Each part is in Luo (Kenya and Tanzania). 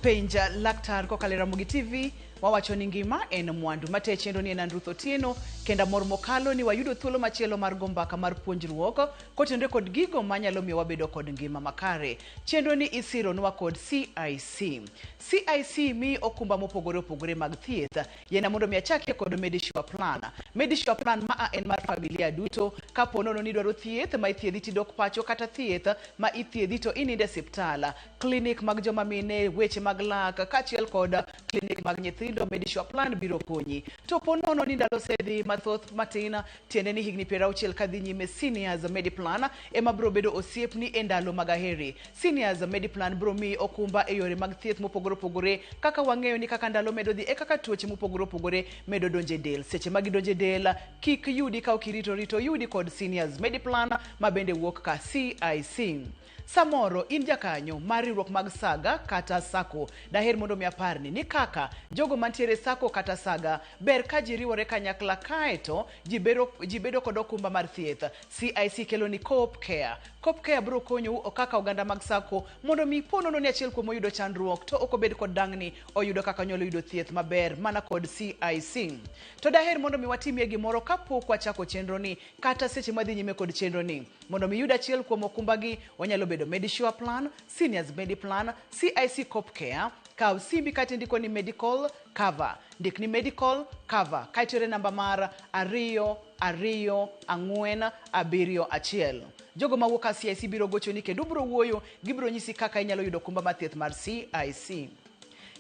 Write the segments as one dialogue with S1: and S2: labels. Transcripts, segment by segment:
S1: Penj Laktar kokalo e Ramogi TV. Wawacho ni ngima en mwandu. Mate chenro ni en an Ruth Otieno, kendo amor mokalo ni wayudo thuolo machielo mar go mbaka mar puonjruok kotenore kod gigo manyalo miyo wabedo kod ngima makare. Chenro ni isironwa kod CIC. CIC miyi okumba mopogore opogore mag thieth. Yiena mondo mi achakie kod Medisure Plan. Medisure Plan maa en mar familia duto. Kapo nono ni idwaro thieth ma ithiedhi tidok pacho kata thieth ma ithiedhi to inindo e siptal. Klinik mag joma mine, weche mag lak kaachiel kod klinik mag nyithindo, Medisure Plan biro konyi. To po nono ni ndalo osedhi mathoth matin, tiende ni higni 60 kadhi nyime, Seniors Mediplan ema biro bedo osiepni e ndalo mag aheri. Seniors Mediplan biro miyi okumba e yore mag thieth mopogore opogore. Kaka wang'eyo ni kaka ndalo medo dhi e kaka tuoche mopogore opogore medo donjo e del. Seche ma gidonjo e del, kik yudi ka ok irito rito, yudi kod Seniors Mediplan ma bende wuok ka CIC. Samoro in jakanyo mar riwruok mag saga kata sacco, daher mondo mi aparni ni kaka jogo mantiere sacco kata saga, ber ka ji riwore kanyakla kaeto ji bedo, ji bedo kod okumba mar thieth. CIC kelo ni Coop Care. Coop Care biro konyou kaka oganda mag sacco mondo mi po nono ni achiel kuom oyudo chandruok to ok obed kod dangni, oyudo kaka onyalo yudo thieth maber mana kod CIC. To daher mondo mi watimie gimoro kapok wachako chenro ni kata seche mwadhi nyime kod chenro ni. Mondo mi iyud achiel kuom okumbagi, onyalo bedo Medisure Plan, Seniors Mediplan, CIC Coop Care. Kaw simbi kaeto indiko ni Medical Cover. Ndik ni Medical Cover kaeto iore namba mar 2 2 4 7 1. Jogo mawuok ka CIC biro gochoni kendo ubiro wuoyo, gibiro nyisi kaka inyalo yudo okumba mar thieth mar CIC.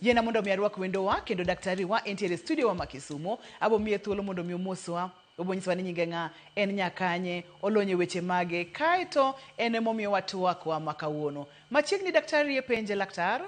S1: Yiena mondo mi arwak wendowa kendo daktari wa entiere e studio wa ma Kisumo. Abo miye thuolo mondo mi omoswa. Obo nyisowa ni nyinge ng'a, en nya kanye, olony e weche mage, kaeto en emomiyowa twakwa ma kawuono. Machiegni daktari e penje laktar.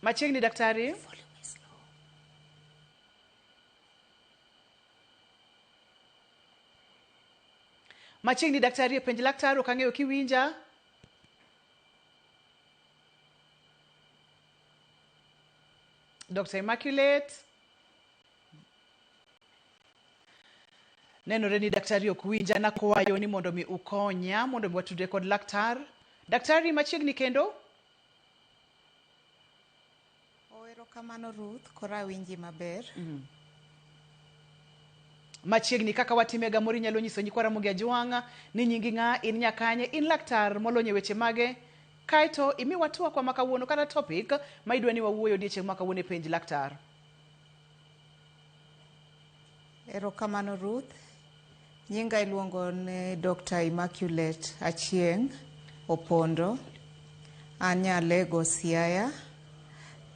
S1: Machiegni daktari. Machiegni daktari e penj laktar, ok ang'eyo kiwinja. Dr. Immaculate. Nenore ni daktari ok winja, nakwayo ni mondo mi ukonya mondo mi watudre kod laktar. Daktari machiegni kendo.
S2: Oh, erokamano Ruth, koro awinji maber.
S1: Machiegni kaka watimega moro inyalo nyiso nyikwa Ramogi Ajwang' ni nyingi ng'a, in nyakanye, in laktar molony e weche mage. Kaeto imiwa twakwa ma kawuono kata topic ma idwa ni wawuoye odiechieng' ma kawuono e penj laktar.
S2: Erokamano Ruth. Nyinga iluongo ni Dr. Immaculate Achieng' Opondo. An nya Lego Siaya.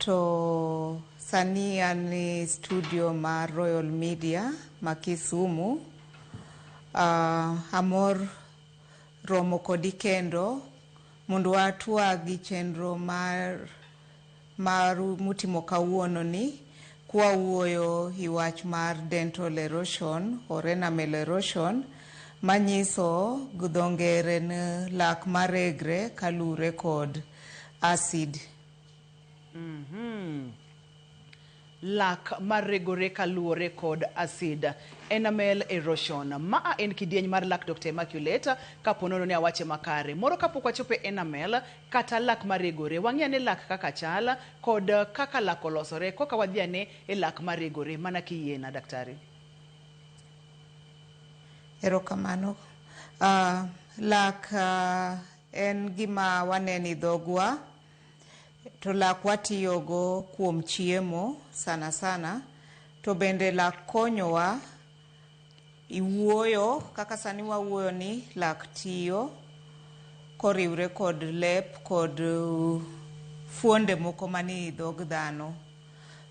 S2: To sani an e studio mar Royal Media ma Kisumu. Amor romo kodi kendo mondo watwag gi chenro mar maru mutimo kawuono ni kwawuoyo i wach mar dental erosion or enamel erosion manyiso gi dho ngere ni lak maregre kalure kod acid.
S1: Lak maregore kaluwore kod acid. Enamel erosion. Maa en kidieny mar lak Dr. Immaculate kapo nono ni awache makare. Moro kapok wachopo e enamel kata lak maregore, wang'i ane lak kaka chal kod kaka lak olosore koka wadhi ane e lak maregore mana kiyiena daktari.
S2: Erokamano. Lak en gima waneno e dhogwa to lak watiyogo kuom chiemo sana sana to bende lak konyowa iwuoyo kaka sani wawuoyo ni lak tiyo koriwre kod lep kod fuonde moko manie dhog dhano.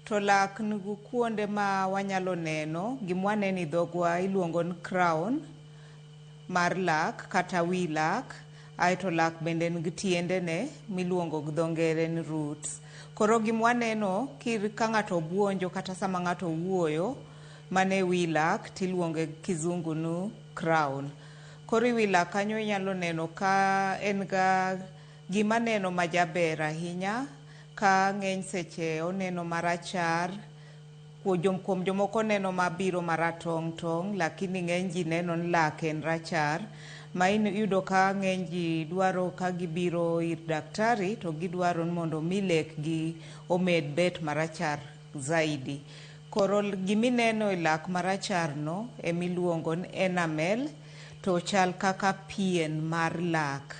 S2: To lak nigi kuonde ma wanyalo neno, gima waneno e dhogwa iluongo ni crown mar lak kata wi lak, aeto lak bende nigi tiendene miluongo gi dho ngere ni roots. Koro gima waneno ka ng'ato obuonjo kata sama ng'ato wuoyo, mano e wi lak tiluonge gi kizungu ni crown. Koro e wi lak kanyo inyalo neno ka en ga gima neno majaber ahinya ka ng'eny seche oneno marachar, kuom jomoko oneno mabiro maratong' tong' lakini ng'eny ji neno ni lak en rachar. Ma iyudo ka ng'eny ji dwaro ka gibiro ir daktari to gidwaro ni mondo mi lekgi omed bet marachar zaidi. Koro gimineno e lak marachar no emiluongo ni enamel to chal kaka pien mar lak.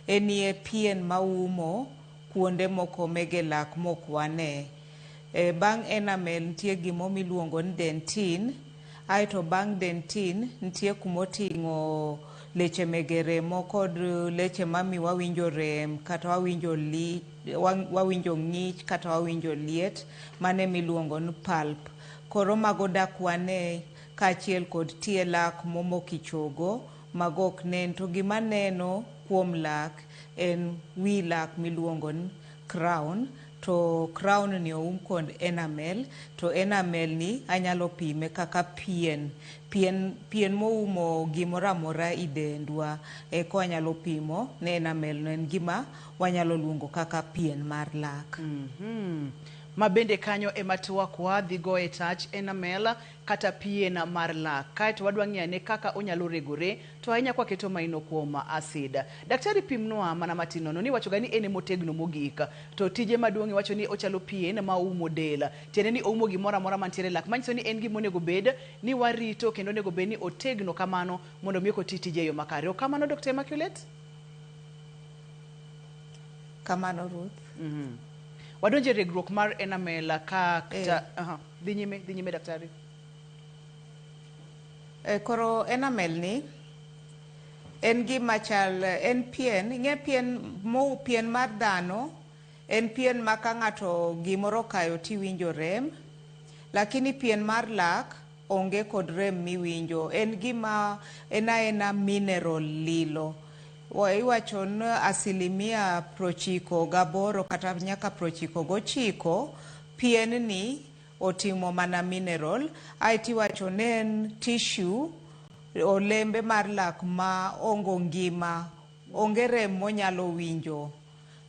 S2: Enie pien maumo kuonde moko mege lak mok wane. Bang' enamel nitie gimo miluongo ni dentin, aeto bang' dentin nitie kumoting'o leche mege remo kod leche mamiyo wawinjo rem kata wawinjo wawinjo ng'ich kata wawinjo liet, mano emiluongo ni pulp. Koro mago dak wane kaachiel kod tie lak momoko e chogo, mago ok nen. To gima neno kuom lak en wi lak miluongo ni crown, to crown ni oum kod enamel, to enamel ni anyalo pime kaka pien, pien moumo gimoro amora i dendwa. Eko anyalo pimo ni enamel no en gima wanyalo luongo kaka pien mar lak.
S1: Ma bende kanyo ema twakwa dhi goye tach enamel kata pien mar lak. Kaeto wadwa ng'iyo ane kaka onyalo regore to ahinya kwaketo maino kuom acid. Daktari pimnwa mana matin nono ni iwacho ga ni en emotegno mogik to tije maduong' iwacho ni ochalo pien ma oumo del. Tiende ni oumo gimoro amora mantiere e lak manyiso ni en gima onego bed ni warito kendo onego bed ni otegno kamano mondo mi oti tije e yo makare. Ok kamano Dr. Immaculate?
S2: Kamano Ruth.
S1: Wadonje regruok mar enamel ka dhi nyime daktari.
S2: Koro enamel ni en gima chal, en pien, ing'e pien mou pien mar dhano en pien ma ka ng'ato gimoro okayo tiwinjo rem, lakini pien mar lak onge kod rem miwinjo, en gima en aena mineral lilo. Iwacho ni asilimia 98 kata nyaka 99 pien ni otimo mana mineral, aeto iwacho ni en tissue, olembe mar lak ma ongo ngima, onge rem monyalo winjo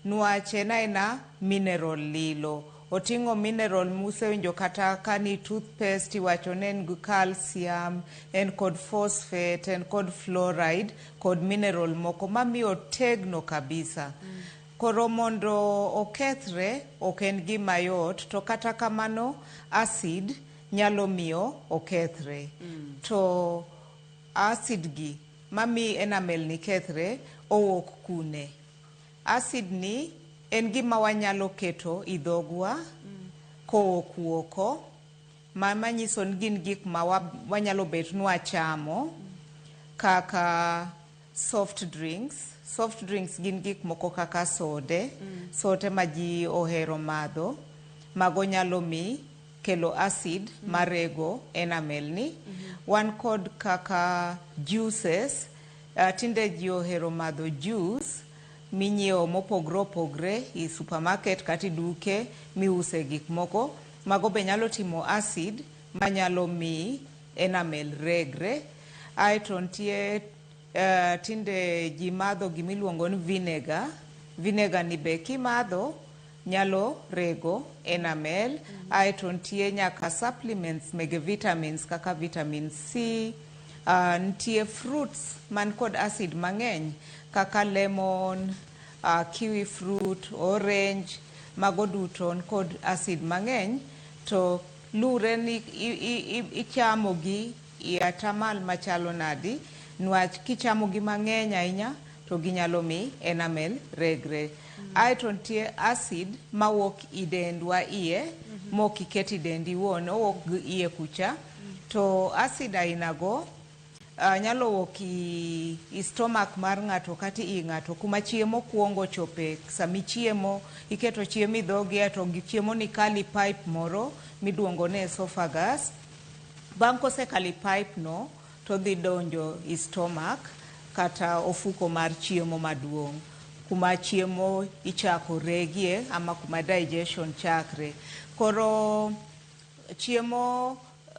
S2: nwach en aena mineral lilo. Oting'o mineral musewinjo kata ka ni toothpaste iwacho ni en gi calcium, en kod phosphate, en kod fluoride kod mineral moko mamiyo otegno kabisa. Koro mondo okethre ok en gima yot, to kata kamano acid nyalo miyo okethre. To acid gi mami enamel ni kethre owuok kune? Acid ni en gima wanyalo keto i dhogwa kowuok oko, manyiso ni gin gik ma wanyalo bet ni wachamo kaka soft drinks. Soft drinks gin gik moko kaka sode, sote ma ji ohero madho, mago nyalo mi kelo acid marego enamel ni. Wan kod kaka juices, tinde ji ohero madho juice minyiewo mopogre opogre i supermarket kata i duke miuse gik moko, mago be nyalo timo acid manyalo mi enamel regre. Aeto nitie tinde ji madho gimiluongo ni vinegar. Vinegar ni be kimadho nyalo rego enamel. Aeto nitie nyaka supplements mege vitamins kaka vitamin C. Nitie fruits man kod acid mang'eny kaka lemon, kiwi fruit, orange, mago duto kod acid mang'eny, to lure ni ichamo gi i atamal machalo nadi, nwach kichamo gi mang'eny ahinya to ginyalo mi enamel regre. Aeto nitie acid mawuok i dendwa iye, mok iket i dendi iwuon, owuok gi iye kucha. To acid ainago nyalo wuok i stomach mar ng'ato kata i ng'ato kuma chiemo kuongo chope. Samichiemo iketo chiemo i dhogi to chiemo ni kalo i pipe moro miluongo ni esophagus. Bang' kosekalo i pipe no to dhi donjo i stomach kata ofuko mar chiemo maduong', kuma chiemo ichako regie ama kuma digestion chakre. Koro chiemo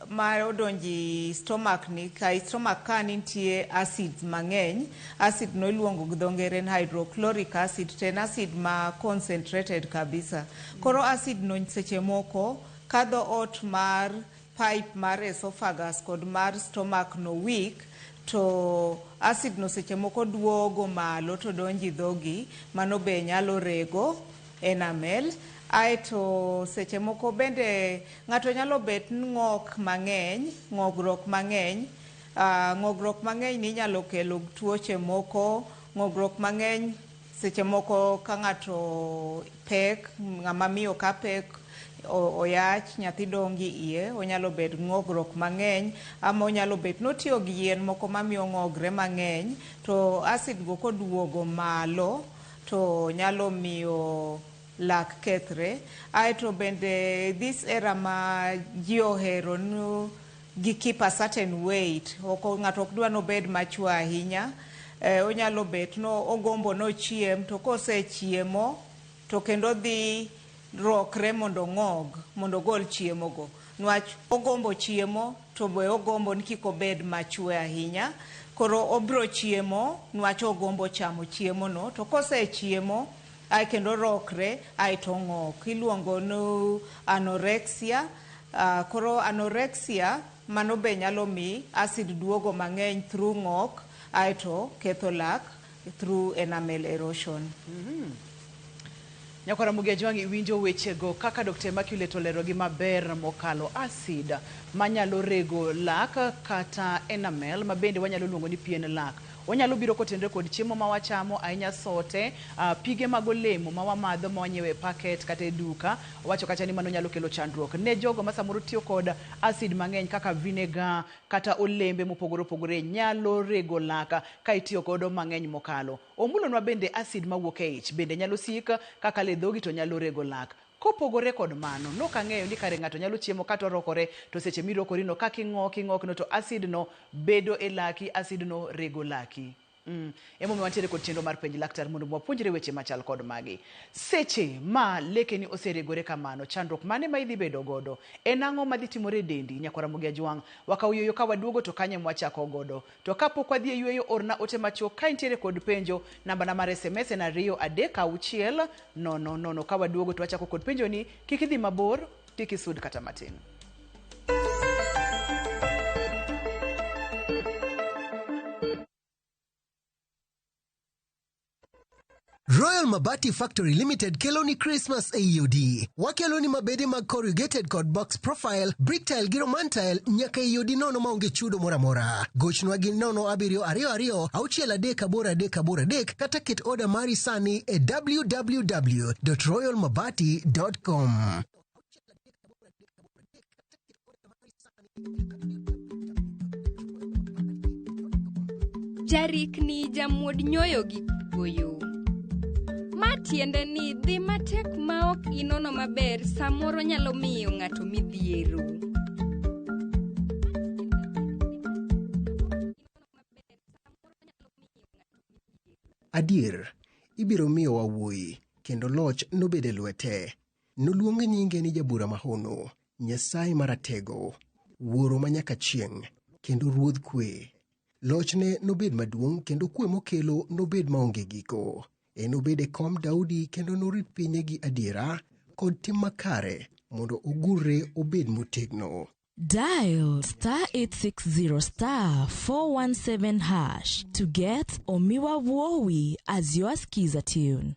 S2: ma odonjo i stomach ni, ka i stomach ka nitie acids mang'eny, acid no iluongo gi dho ngere ni hydrochloric acid, to en acid ma concentrated kabisa. Koro acid no seche moko kadho ot mar pipe mar esophagus kod mar stomach no weak, To acid no seche moko duogo malo to donjo e dhogi, mano be nyalo rego enamel. Aeto seche moko bende ng'ato nyalo bet ni ng'ok mang'eny, ng'ogruok mang'eny. Ng'ogruok mang'eny ni nyalo kelo tuoche moko, ng'ogruok mang'eny seche moko ka ng'ato pek, ng'ama miyo ka pek oyach, nyathi dongo iye, onyalo bet ng'ogruok mang'eny, ama onyalo bet notiyo gi yien moko mamiyo ng'ogre mang'eny, to acid go koduogo malo to nyalo miyo lak kethre. Aeto bende this era ma ji ohero nu gi keep a certain weight, oko ng'ato ok dwa nobed machwe ahinya, onyalo bet no ogombo nochiem, to kosechiemo to kendo dhi rokre mondo ong'og, mondo ogol chiemo go. Nwach ogombo chiemo to be ogombo ni kik obed machwe ahinya. Koro obro chiemo nwach ogombo chamo chiemo no, to kosechiemo ae kendo rokre ae to ong'ok. Iluongo ni anorexia. Koro anorexia mano be nyalo mi acid duogo mang'eny through ng'ok aeto ketho lak through enamel erosion.
S1: Nyakwar Ramogi Ajwang' iwinjo wechego kaka Dr. Immaculate olerogi maber mokalo acid manyalo rego lak kata enamel ma bende wanyalo luongo ni pien lak. Onyalo biro kotenore kod chiemo ma wachamo, ahinya sote, pige mag olemo ma wamadho ma wanyiewo e packet kata e duka. Owacho kacha ni mano nyalo kelo chandruok ne jogo ma samoro tiyo kod acid mang'eny kaka vinegar kata olembe mopogore opogore nyalo rego lak ka itiyo godo mang'eny mokalo. Omulonwa bende acid mawuok e ich bende nyalo sik kakalo e dhogi to nyalo rego lak. Kopogore kod mano, nok ang'eyo ni kare ng'ato nyalo chiemo kata orokore to seche mirokori no kaka ing'ok ing'ok no to acid no bedo e laki, acid no rego laki. Emomiyo wantiere kod chenro mar penj laktar mondo wapuonjre weche machal kod magi. Seche ma lekeni oseregore kamano, chandruok mane ma idhi bedo godo? En ang'o madhi timore e dendi? Nyakwar Ramogi Ajwang', wakaw yueyo ka waduogo to kanye mwachako godo? To kapok wadhi e yueyo, orna ote machuok ka intiere kod penjo. Namba na mar SMS en 23600. Ka waduogo to wachako kod penjo ni, kik idhi mabor, kik isud kata matin.
S3: Royal Mabati Factory Limited kelo ni Christmas e odi. Wakelo ni mabede mag corrugated kod box profile, brick tile gi roman tile nyaka e odi nono maonge chudo moro amora. Gochnwa gi 0722 63883 kata ket oda mari sani e www.royalmabati.com.
S4: Jarikni jamuod nyoyo gi goyo. Ma tiende ni dhi matek ma ok inono maber samoro nyalo miyo ng'ato midhiero.
S3: Adier, ibiro miyowa wuoyi, kendo loch nobed e lwete. Noluong nyinge ni Jabura Mahono, Nyasaye Maratego, Wuoro manyaka chieng', kendo Ruodh Kwe. Lochne nobed maduong' kendo kwe mokelo nobed maonge giko. Enobed e kom Daudi kendo norit pinye gi adiera kod tim makare mondo ogurre obed motegno.
S5: Dial star 860 star 417 hash to get Omiwa Wowi as your skiza tune.